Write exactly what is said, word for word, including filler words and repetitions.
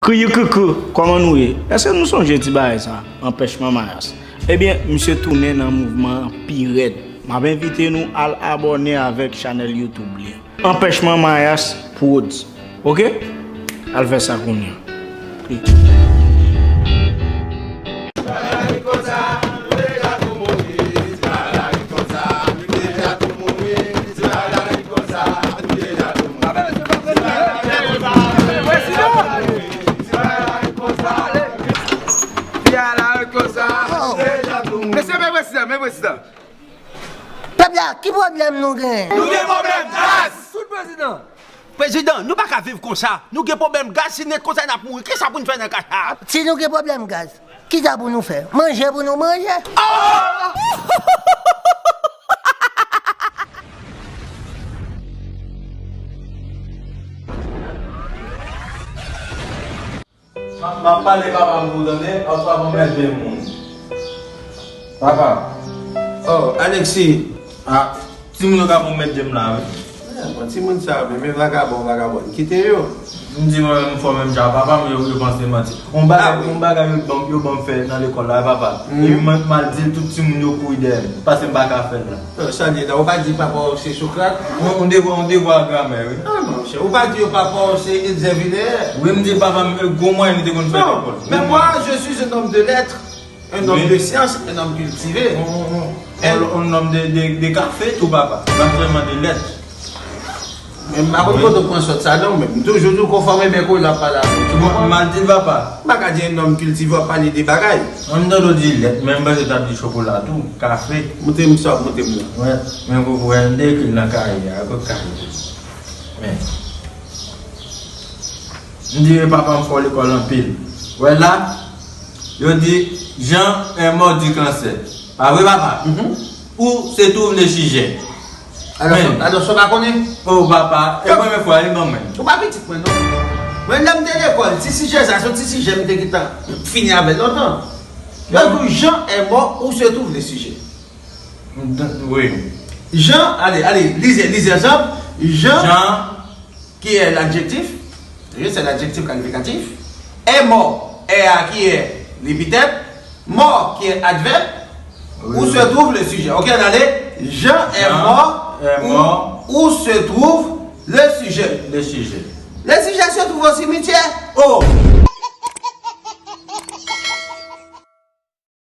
Kriyikrikou, kòman nou ye? Èske nou sonje ti bagay sa? Anpèchman Mayas. Ebyen, misye tounen nan mouvman an pi rèd. M ap envite nou al abòne avèk chanèl YouTube li an. Anpèchman Mayas Prodz. Oke? Al fè sa kounye a. Mesye, men prezidan, men prezidan. Pèp la, ki pwoblèm nou genyen? Nou gen pwoblèm gaz! Tout prezidan! Prezidan, nou pa ka viv konsa. Nou gen pwoblèm gaz, si n ret konsa, n ap mouri. Kisa pou n fè nan ka sa? Si nou gen pwoblèm gaz, kisa pou nou fè? Manje pou nou manje? M ap, m ap pale papa m pou w tande, oswa pou m mèt de moun. Papa. Oh, Alexis. Ah, timoun yo ka pou m mèt de m la, wi. Eh, bon, timoun sa yo, men, men vagabon, vagabon. Kite yo. M di mwen menm m fò menm jan papa m, yo, yo panse manti. On bagay, ah, wi, on bagay yo ban, yo ban m fè nan lekòl la, papa. Mhm. Epi m, m al di l, tout timoun yo kouri dèyè m, paske m pa ka fè l la. Sa li la, ou pa di papa w se Socrate? On, on devwa, on devwa gramè, wi. Ah, monchè, ou pa di yo papa w se Elzè Vilè? Wi, m di papa m, euh, gwo mwayen li te konn fè lekòl. Non, mais moi, je suis un homme de lettres, un homme, wi, de science, un homme cultivé. On, on, on, un, on, on homme de, de, de café, tou, papa. Pas vraiment de lettres. Men m pa konn, wi, kote w pran sòt sa non, men m toujou di w konfòme bèk ou lè w ap pale avè m. Ou konprann? M, m al di l papa. M pa ka di un homme cultivé w ap pale de bagay. An m tande w di lèt, men m panse w t ap di chokola tou, kafe. Montre m sa w ap montre m nan. Wè, men pou, pou wè m te ekri l nan kaye a, kot kaye a? Men. M di papa m fè w lekòl anpil. Wè la, yo di Jean est mort du cancer. Pa vre, papa? Mhm. Où se trouve le sujet? Alò, men, alò, sa w pa konnen? Oh, papa, e premye fwa, li ban mwen. Ou pa pitit mwen, non. Mwen, lè m te lekòl, ti sijè sa, se yon ti sijè m te gentan fini avè l lontan. Yo di w, Jean est mort, où se trouve le sujet? Wi. Jean, ale, ale, lizè, lizè, Jean. Jean. Jean. Qui est l'adjectif? Oui, c'est l'adjectif qualificatif. Est mort, est a ki est l'épithète. Mort, qui est adverbe. Oui, où, oui, se trouve le sujet. Ok, on allait. Jean est, Jean mort, est où, mort, où se trouve le sujet? Le sujet. Le sujet se trouve au cimetière. Oh!